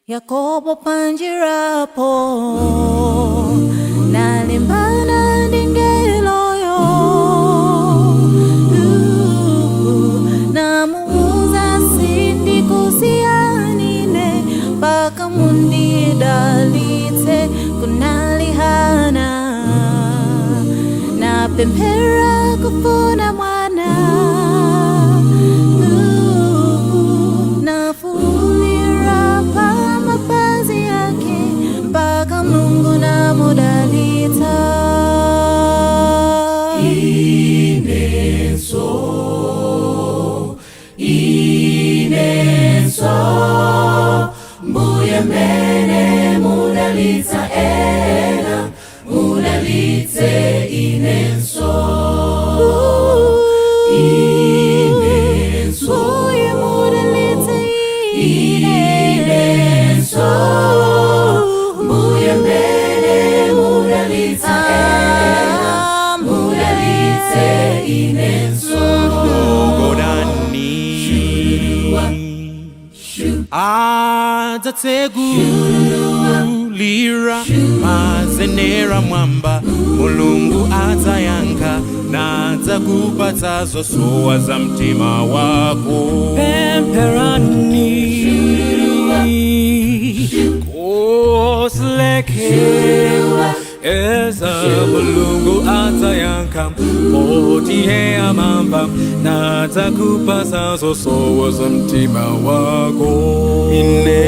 Yakobo panjirapo nalimbana ndi ngeloyo, namuuza, "Sindikusiyani mpaka mundidalitse." Kunali Hana napemphera kufuna mwana, nafuulira pa mapazi yake mpaka Mulungu namudalitsa. Inenso, inenso, Mbuye, mene mudalitsa ena, mudalitse inenso. Inenso. Mbuye, mudalitse. Inenso, Mbuye, mene mudalitsa ena, mudalitse inenso. Godani adzatsegulira mazenera mwamba, Mulungu adzayankha nadzakupatsa zosowa za mtima wako. Pempherani kosalekeza, Mulungu adzayankha, poti iye amamva nadzakupatsa zosowa za mtima wako. Ine.